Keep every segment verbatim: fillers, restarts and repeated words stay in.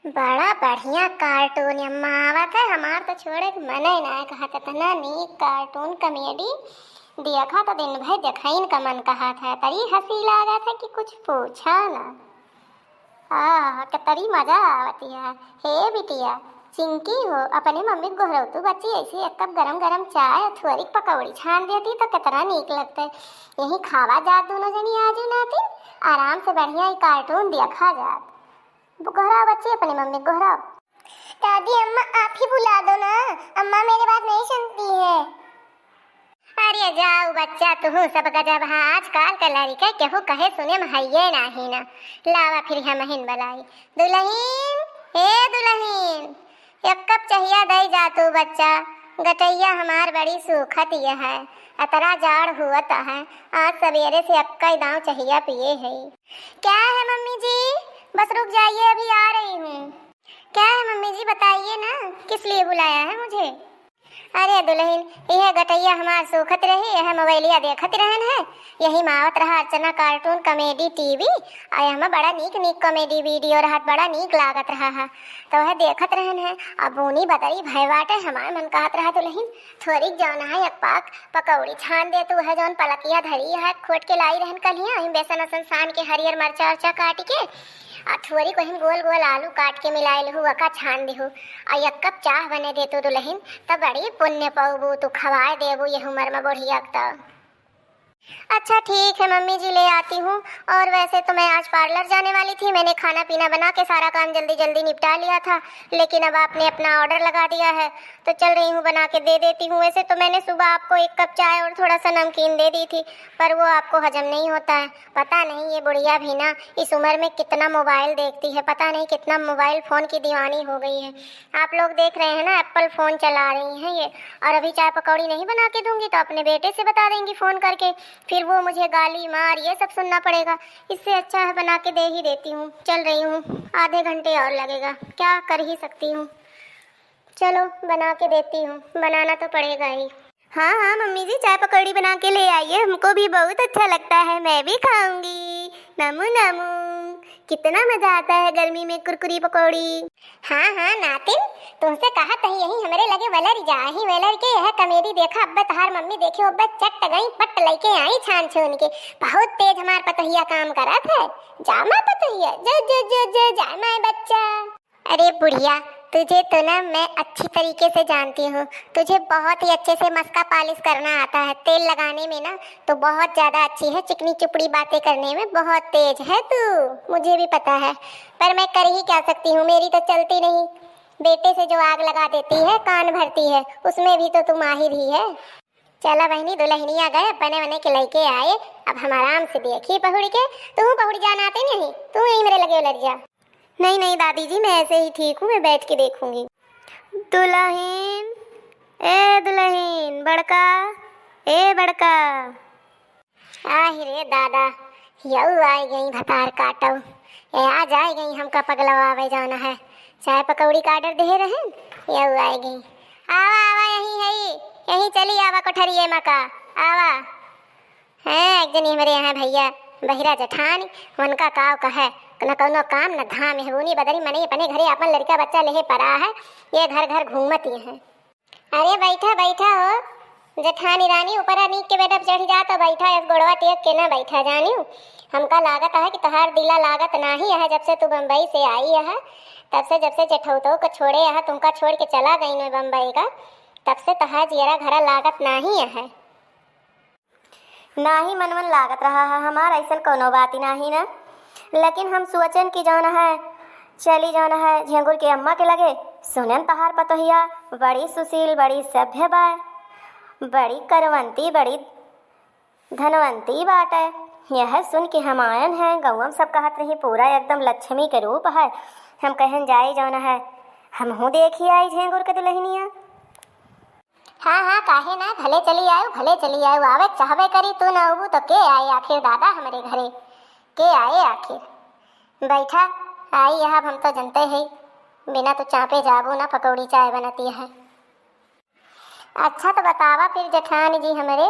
बड़ा बढ़िया cartoon अम्मा आवत है, हमार तो छोड़े के मने ना कहत, इतना नीक cartoon comedy देखा तो दिन भर देखइन का मन कहत है, तरी हंसी लागत है कि कुछ पूछा ना। आह, कतरी मजा आवत है। हे बिटिया, चिंकी हो, अपने मम्मी के गोहरौतू बच्ची ऐसे एक कप गरम गरम चाय और थोड़ी पकौड़ी छान देती तो कितना नीक लगता है। यही खावा जात दोनों जनी आजू नाती, आराम से बढ़िया ही cartoon देखा जात। गोहरा बच्ची अपनी मम्मी गोहरा। दादी, अम्मा आप ही बुला दो ना, अम्मा मेरी बात नहीं सुनती है। अरे जाओ बच्चा, तुहू सब गजब है, आजकल का लड़िका केहू कहे सुने में हइये नाही ना। लावा फिर हमहिन बलाई। दुलहिन, ए दुलहिन, एक कप चहिया दई जा तू बच्चा, गटैया हमार बड़ी सूखत ये है, अतरा जाड़ हुअत है, आज सवेरे से अक्का दाव चहिया पिए है। क्या है मम्मी जी? बस रुक जाइए, अभी आ रही हूँ। क्या है मम्मी जी, बताइए ना, किस लिए बुलाया है मुझे? अरे दुलहिन, यह गटैया हमार सूखत रही, यह मोबाइलिया देखत रहन है, यही में आवत रहा अर्चना cartoon comedy TV, और यह में बड़ा नीक नीक comedy video रहत, बड़ा नीक लागत रहा है, तो वह देखत रहन है। अब बूनी बदरी भय बाटे, हमार मन कहत रहा दुलहिन, थोड़ी जौन है एक पाक पकौड़ी छान दे तू, है जौन पलकिया धरी है, खोट के लाई रहन कलिया, वही बेसन असन सान के हरियर मरचा उरचा काट के, आ थोड़ी को हम गोल गोल आलू काट के मिलाए लहू, वका छान देहू, आ एक कप चाह बने दे तू दुलहिन, तब बड़ी पुण्य पौबू, तू खवाए देबू ये उम्र में बुढ़िया के तब। अच्छा ठीक है मम्मी जी, ले आती हूँ। और वैसे तो मैं आज parlour जाने वाली थी, मैंने खाना पीना बना के सारा काम जल्दी जल्दी निपटा लिया था, लेकिन अब आपने अपना order लगा दिया है तो चल रही हूँ, बना के दे देती हूँ। वैसे तो मैंने सुबह आपको एक कप चाय और थोड़ा सा नमकीन दे दी थी, पर वो आपको हजम नहीं होता है। पता नहीं ये बुढ़िया भी ना इस उम्र में कितना मोबाइल देखती है, पता नहीं कितना मोबाइल फोन की दीवानी हो गई है। आप लोग देख रहे हैं ना, एप्पल फोन चला रही हैं ये, और अभी चाय पकौड़ी नहीं बना के दूंगी तो अपने बेटे से बता देंगी फोन करके, फिर वो मुझे गाली मार ये सब सुनना पड़ेगा। इससे अच्छा है बना के दे ही देती हूँ, चल रही हूँ, आधे घंटे और लगेगा, क्या कर ही सकती हूँ। चलो बना के देती हूँ, बनाना तो पड़ेगा ही। हाँ हाँ मम्मी जी, चाय पकौड़ी बना के ले आइए, हमको भी बहुत अच्छा लगता है, मैं भी खाऊंगी। नमू नमू, कितना मजा आता है गर्मी में कुरकुरी पकौड़ी। हाँ हाँ नातिन, तुमसे कहा तही यही हमरे लगे वलर जा, ही वलर के यह comedy देखा, अब्बे तहार मम्मी देखी, अब्बे चट गई पट लइके आई छान छून के। बहुत तेज हमार पतोहिया काम करत है। जा माँ पतोहिया, जा जा जा जा, जा माँ बच्चा। अरे बुढ़िया, तुझे तो ना मैं अच्छी तरीके से जानती हूँ, तुझे बहुत ही अच्छे से मस्का पालिश करना आता है। तेल लगाने में ना तो बहुत ज्यादा अच्छी है, चिकनी चुपड़ी बातें करने में बहुत तेज है तू, मुझे भी पता है, पर मैं कर ही क्या सकती हूँ, मेरी तो चलती नहीं। बेटे से जो आग लगा देती है, कान भरती है, उसमें भी तो तू माहिर ही है। चला बहिनी, दुलहिनिया गए, बने बने के लइके आए, अब हम आराम से देखी पहुड़ के। तू पहुड़ जा नाते नहीं, तू यहीं मेरे लगे उलट जा। नहीं नहीं दादी जी, मैं ऐसे ही ठीक हूँ, मैं बैठ के देखूंगी। दुलहिन, ए दुलहिन, बड़का, ए बड़का। आहि रे दादा, यऊ आइ गई भतार काटऊ। ए, आज आइ गई हमका पगलवावे जाना है। चाय पकौड़ी का order दे रहन, यऊ आइ गई। आवा, आवा, यहीं है, यहीं चली आवा कोठरिये मा का, आवा। हैं, एक जनी हमरे यहाँ भइया बहिरा जेठानी, उनका काव कहे, न कउनो काम, न धाम, यह बूनी बदरी मनई अपने घरे आपन लड़का बच्चा लेहे परा है, ये घर घर घूमत ये हैं। अरे बैठा, बैठा हो जेठानी रानी, ऊपर नीक के बेडप चढ़ी जा तो बैठा, इस गोड़वा टेक के ना बैठा जानियो। हमका लागत है कि तोहार दिला लागत नाही है, जब से तू बम्बई से आई है, तब से, जब से जेठौतो को छोड़े है, तुमका छोड़ के चला गई न बम्बई का, तब से तोहार जियरा घरा लागत नाही है। नाही मनवन लागत रहा है हमार, ऐसन कउनो बात ही नाही ना। लेकिन हम सोचन कि जौन है, चली जौन है झेंगुर के अम्मा के लगे। सुनन तहार पतोहिया बड़ी सुशील, बड़ी सभ्य बाय, बड़ी करवंती, बड़ी धनवंती बाटे। यह सुन के हम आयन हैं, गौवा में सब कहत रही, "पूरा एकदम लक्ष्मी के रूप है।" हम कहन, "जाई जौन है, हमहू देखी आई झेंगुर के दुलहिनिया।" हाँ, हाँ, काहे ना, भले चली आयु, भले चली आयु, आवे चाहबे करी, तू ना अबू तो के आई आखिर दादा हमरे घरे, के आए आखिर? बैठा, आई यहाँ हम तो जनते ही, बिना तो चापे जाबू ना, पकौड़ी चाय बनती है। अच्छा तो बतावा फिर जेठानी जी हमरे,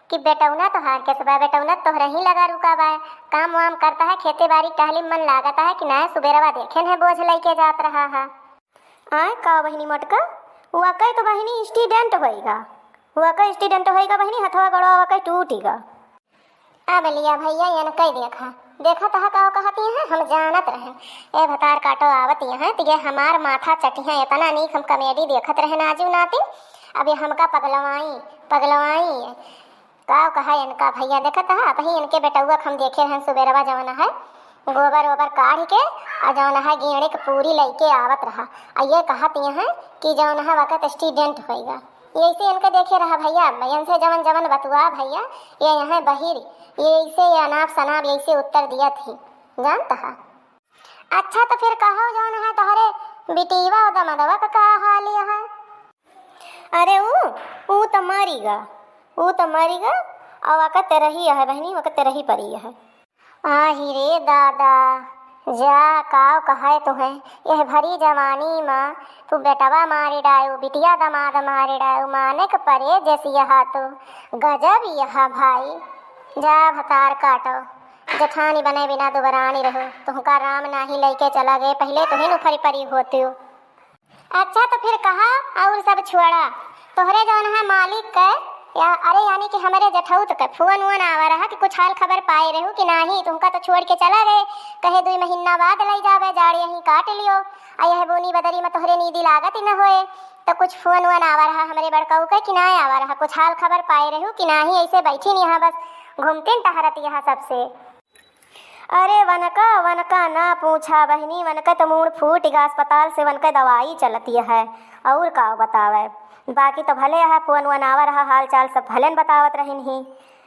कि बेटौना तोहार के सबा, बेटौना तोहरे ही लगा रुका बा, काम वाम करता है, खेती बारी टहली मन लागत है कि नाय, सुबेरवा देखेन है बोझ लइके जात रहा है। आय का बहिनी मोटका, वकै तो बहिनी accident होइगा, वकै accident होइगा बहिनी, हथवा गोड़वा वकै टूटिगा। अब लिया भैया, यनकै देखा, देखत ह का कहती हैं, हम जानत रहेन। ए भतार काटो आवत यहाँ, त ये हमार माथा चटिहाँ, एतना नीक हम comedy देखत रहेन आजू नाती। अब ये हमका पगलवाई, पगलवाई, का कहा इनका भैया, देखत ह, अबही इनके बेटउआ क हम देखे रहेन सुबेरवा, जवन है गोबर ओबर काढ़ के, अ जवन है गेंड़े क पूरी लइके आवत रहा, अ ये कहत यहाँ कि जवन है वकत accident होइगा। यैसे इनके देखे रहा भैया, इनसे जवन जवन बतुआ भैया, ये यहाँ बहिर, ये ऐसे, ये अनाप शनाप ऐसे उत्तर दिया थी, जानत ह। अच्छा, त फिर कहो, जौन है तोहरे बिटिया और दमदवा का, का हाल है? अरे, ऊ, ऊ त मरी गा, ऊ त मरी गा, और वकत रही है बहिनी, वकत रही परी है। आही रे दादा, जा, काव कहे तुहे, यह भरी जवानी मा तू बेटवा मारी डायू, बिटिया दमाद मारी डायू, माने के परे जैसी यहा तू, गजब यहा भाई। जा भतार काटो, जेठानी बने बिना दुबरानी रहो, तुहका राम नाही लइके चला गए, पहिले तुही नु फरी परी होतियो। अच्छा, त फिर कहा, और सब छोड़ा, तोहरे जौन है मालिक के, या, अरे, यानी कि हमरे जेठौत के फोन वोन आवा रहा कि कुछ हाल खबर पाए रहू कि नाही, तुमका तो छोड़ के चला गए, कहे दुई महीना बाद लई जाबे, जाड़ यहीं काट लियो, आ यह बोनी बदरी में तोहरे नीदी लागत ही न होए, तो कुछ फोन वोन आवा रहा हमरे बड़कऊ के कि ना आवा रहा, कुछ हाल खबर पाए रहू कि नाही, ऐसे बैठी नहीं यहाँ बस घूमते टहरत यहाँ सबसे। अरे वनका, वनका ना पूछा बहिनी, वनके तो मूड़ फूट गा, अस्पताल से वनके दवाई चलती है, और का बतावे। बाकी तो भले है, फोन वोन आवा रहा, हाल चाल सब भले न बतावत रहिन ही।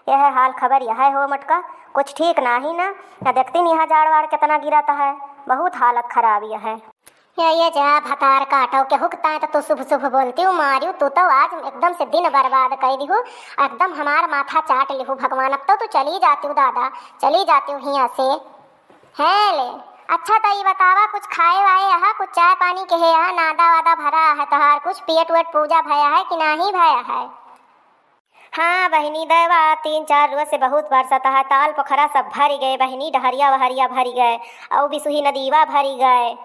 यह हाल खबर यह हो मोटका, कुछ ठीक नाही ना, या देखती नहीं है जाड़ वाड़ कितना गिरत है, बहुत हालत खराब यह है। ये, ये जा भतार काटो, केहू के ताए तो तू शुभ शुभ बोलती हूँ, मारियो, तू तो आज एकदम से दिन बर्बाद कर दिहू, एकदम हमार माथा चाट लिहू भगवान। अब तो तू चली जाती हूँ दादा, चली जाती हूँ हियाँ से। है ले, अच्छा तो ये बतावा, कुछ खाए वाए यहाँ, कुछ चाय पानी के है यहाँ, नादा वादा भरा है तोहार, कुछ पेट वेट पूजा भया है कि नाही भया है? हाँ बहिनी, दैवा तीन चार रोज से बहुत बरसत है, ताल पोखरा सब भरि गए बहिनी, डहरिया वहरिया भरि गए, और बिसुही नदीवा भरि गए।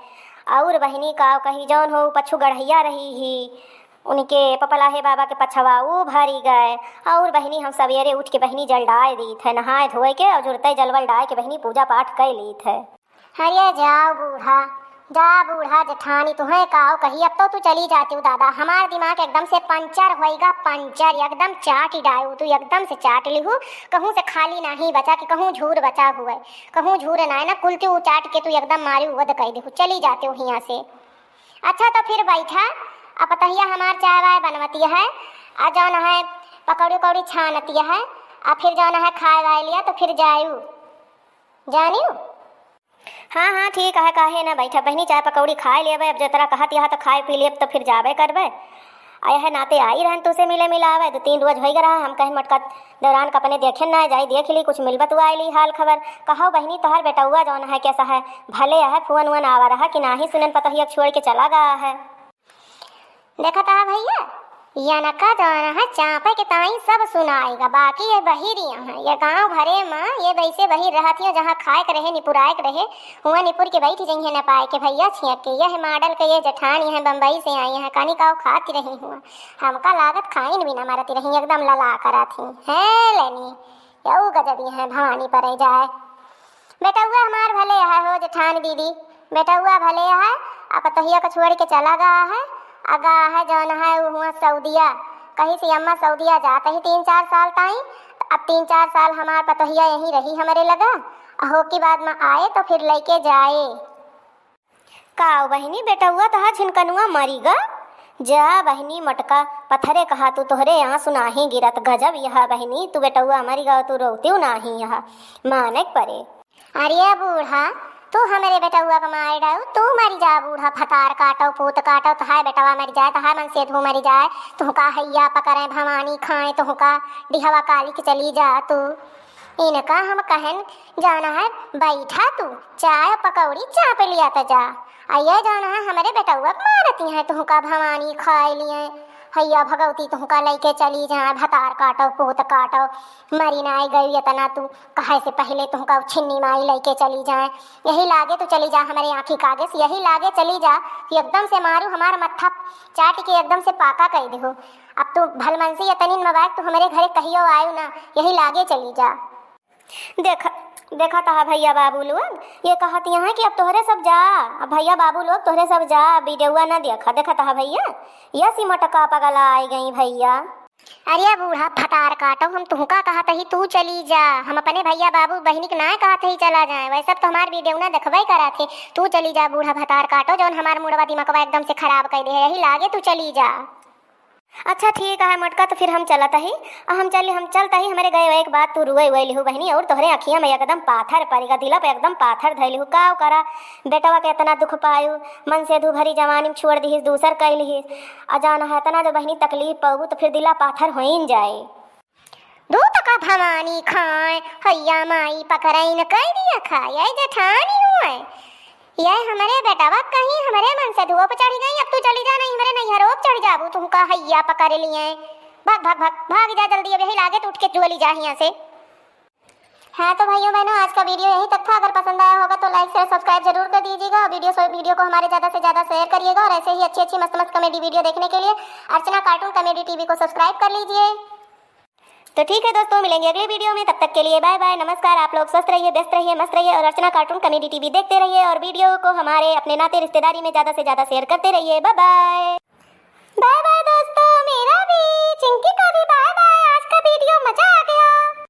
और बहिनी का कही, जौन हो पछु गढ़िया रही ही, उनके पपलाहे बाबा के पछवा ऊ भरि गए। और बहिनी हम सवेरे उठ के बहिनी जल डाय दीत है, नहाए धोए के और जुरते जलवल डाय के बहिनी पूजा पाठ कर लीत है। अरे जाओ बूढ़ा, जा बूढ़ा जेठानी, तुहे काव कही, अब तो तू चली जाती हूँ दादा। हमार दिमाग एकदम से पंचर होइगा, पंचर, एकदम चाट ही डायू तू, एकदम से चाट लिहू। कहूँ से खाली नाही बचा कि कहूँ झूर बचा हुए, कहूँ झूर ना है ना, कुल तू चाट के तू एकदम मारी उवद कह दिहू, चली जाती हूँ हियाँ से। अच्छा तो फिर बैठा, अब पतहिया हमार चाय वाय बनवती है, आ जौन है पकौड़ी उकौड़ी छानती है, आ फिर जौन है खाए वाए लिया तो फिर जायू, जानियो। हाँ, हाँ, ठीक है, काहे ना बैठा बहिनी, चाय पकौड़ी खाए लेबे, अब जतरा कहत यहाँ तो खाए पी लेब तो फिर जाबे करबे। आ यह नाते आई रहन तुसे मिले मिलावे, दो तीन रोज होइगा रहा, हम कहन मोटका दौरान का अपने देखे ना जाई, देख ली कुछ मिलबत हुआ आइली हाल खबर। कहो बहिनी, तोहर बेटउआ जौन है कैसा है, भले है, फोन वोन आवा रहा कि नाही, सुनन पतोहिया छोड़ के चला गया है। देखत हा भैया, यनका जौन है चापे के ताई सब सुनाएगा, बाकी ये बहिरिया हैं, ये गांव भरे में ये वैसे बहिर रहत हियो, जहाँ खाए के रहे, निपुराए के रहे, हुआ निपुर के बैठ जइहे न पाए के भैया छियक के। यह मॉडल के ये जेठान यहाँ बम्बई से आई हैं, कनी काव खाती रही हुआ, हमका लागत खाइन भी ना मरती रही, एकदम लला करत ही। है लेनी, यऊ गजब यहाँ भवानी परे जाए। बेटउआ हमार भले है हो जेठान दीदी, बेटउआ भले है, आ पतोहिया के छोड़ के चला गया है, आ गया है जौन है उ हुआ सऊदिया, कहीं से अम्मा सऊदिया जात ही तीन चार साल ताई, अब तीन चार साल हमार पतोहिया यहीं रही हमरे लगा, आ हो की बाद में आए तो फिर लइके जाए। का बहिनी, बेटउआ तोहार झिनकनुआ मरी गा? जा बहिनी मोटका, पथरे कहा तू, तोहरे आंसू नाही गिरत। गजब यह बहिनी, तू बेटउआ मरी गा, तू रोवतिउ नाही यह, माने के परे। अरे बूढ़ा, तू हमरे बेटउआ के मार डाऊ, तू मरी जा बूढ़ा, फतार काटो, पूत काटो, तोहार बेटवा मरी जाए, तोहार मन से धू मरी जाए, तुहका हैया पकड़े भवानी खाए, तुहका डिहवा काली के चली जा तू। इनका हम कहन, जौन है, बैठा तू, चाय पकौड़ी चाप लिया त जा। आ ये जौन है, हमरे बेटउआ के मारती हैं, तुहका भवानी खाए लिए। भैया भगवती तुहका लइके चली जाए, भतार काटो, पूत काटो, मरी नाई गई इतना तू, कहे से पहिले तुहका छिन्नी माई लइके चली जाए। यही लागे तू चली जा हमरे आँखी कागे से, यही लागे चली जा कि एकदम से मारू हमार मत्था चाट के एकदम से पाका कइ देहु। अब तू भलमनसी इतनी मबाइक तू हमरे घरे कहियो आयु ना, यही लागे चली जा। देख, देखत हा भैया बाबू लोग, ये कहत यहाँ कि अब तोहरे सब जा, अब भैया बाबू लोग तोहरे सब जा, वीडियोवा ना देखा, देखत हा भैया, यसी मोटका पगला आई गई भैया। अरे बूढ़ा भतार काटो, हम तुहका कहत ही तू चली जा, हम अपने भैया बाबू बहिनी के नाय कहत ही चला जाए, वैसे अब तो हमार वीडियो ना देखबे करत ही, तू चली जा बूढ़ा भतार काटो, जौन हमार मुड़वा दिमकवा एकदम से खराब कइ दे है, यही लागे तू चली जा। अच्छा ठीक है मोटका, तो फिर हम चलत ही। आ हम चली, हम चलत ही, हमरे गए एक बात तू रुए उए लिहू बहिनी, और तोहरे अखिया में एकदम पाथर पड़ेगा, दिला पे एकदम पाथर धइ लिहू। का करा, बेटवा के इतना दुख पायू, मनसेधू भरी जवानी में छोड़ दिहिस, दूसर कइ लिहिस। आ जान है इतना जो बहिनी तकलीफ पाबू तो फिर दिला पाथर होइन जाए। दू तका भवानी खाए, हैया माई पकड़ाई न कह दिया खाए, ये जेठानी हुए। ये हमरे बेटवा कहीं हमरे मनसेधुओ पे चढ़ी गई, अब तू चली जा, नहीं हमरे नैहरो पे चढ़ जाबू, तुमका हैया पकड़ लिए। भाग, भाग, भाग, भाग जा जल्दी, अब यही लागे तू उठ के चली जा यहाँ से। हाँ तो भाइयों बहनों, आज का वीडियो यहीं तक था। अगर पसंद आया होगा तो like, share, subscribe जरूर कर दीजिएगा। वीडियो, वीडियो को हमारे ज़्यादा से ज़्यादा share करिएगा और ऐसे ही अच्छी अच्छी मस्त मस्त comedy video देखने के लिए अर्चना Cartoon Comedy TV को subscribe कर लीजिए। तो ठीक है दोस्तों, मिलेंगे अगले वीडियो में, तब तक के लिए bye bye, नमस्कार। आप लोग स्वस्थ रहिए, व्यस्त रहिए, मस्त रहिए और अर्चना Cartoon Comedy TV देखते रहिए और वीडियो को हमारे अपने नाते रिश्तेदारी में ज़्यादा से ज़्यादा share करते रहिए। Bye bye। Bye bye दोस्तों, मेरा भी, चिंकी का भी bye bye। आज का वीडियो मज़ा आ गया।